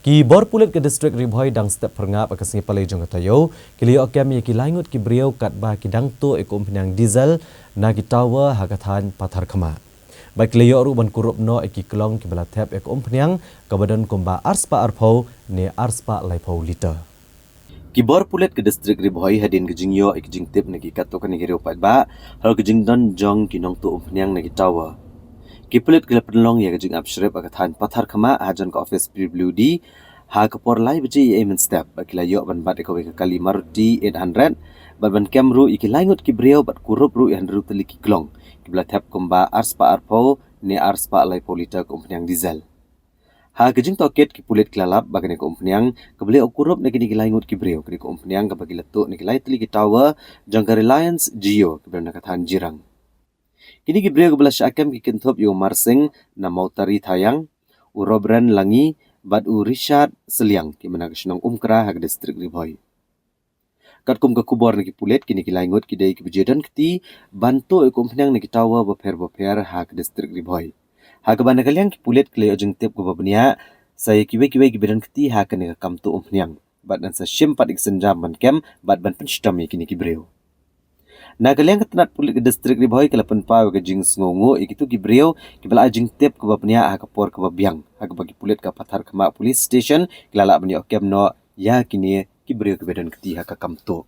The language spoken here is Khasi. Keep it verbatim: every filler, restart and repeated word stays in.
Ki bor pulit ka district Ri Bhoi dang step pyrngap ha ka sngi Palei jong ka taïew ki la ïoh kem ïa ki lai ngut ki briew katba ki dang tuh ïa ka umphniang diesel na ki tower ha ka thaiñ Patharkhmah. Bad ki la ïoh ruh ban kurup noh ïa ki klong kiba la thep ïa ka umphniang kaba don kumba arspah arphew ne arspah laiphew litre. Ki bor pulit ka district Ri Bhoi hadien ka jingïoh ïa ka jingtip na ki katto katne ki riew paidbah halor ka jingdon jong ki nongtuh umphniang na ki tower, ki pulit ki la pynlong ïa ka jingap shrip ha ka thaiñ Patharkhmah hajan ka office P W D ha ka por lai baje ïa mynstep bad ki la ïoh ban bat ïa kawei ka kali Maruti eight hundred bad ban kem ruh ïa ki lai ngut ki briew bad kurup ruh ïa hynriew tylli ki klong kiba la thep kumba arspah arphew ne arspah laiphew litre ka umphniang diesel. Ha ka jingtohkit ki pulit ki la lap ba kane ka umphniang kaba la ïoh kurup na kine ki lai ngut ki briew kane ka umphniang kaba ki la tuh na ki lai tylli ki tower jong ka Reliance Jio kiba na ka thaiñ Jirang. Kine ki briew kiba la shah kem ki kynthup ïa u Marsing na Mautari Thayang, u Robren Langi bad u Richard Seliang kiba na ka shnong Umkra ha ka district Ri Bhoi. Katkum ka khubor na ki pulit kine ki lai ngut ki dei kiba ju don kti ban tuh ïa ka umphniang na ki tower bapher bapher ha ka district Ri Bhoi. Ha kaba na ka liang ki pulit ki la ïoh jingtip kaba bniah sa ïa kiwei kiwei kiba don kti ha kane ka kam tuh umphniang bad yn sa shim pat ïa ka sienjam ban kem bad ban pynshitom ïa kine ki briew. Na ka liang ka tnat pulit ka district Ri Bhoi ka la pynpaw ïa ka jingsngewnguh ïa kito ki briew kiba la ai jingtip kaba bniah ha ka por kaba biang ha kaba ki pulit ka Patharkhmah Police Station ki la lah ban ïoh kem noh ïa kine ki briew kiba don kti ha ka kam tuh.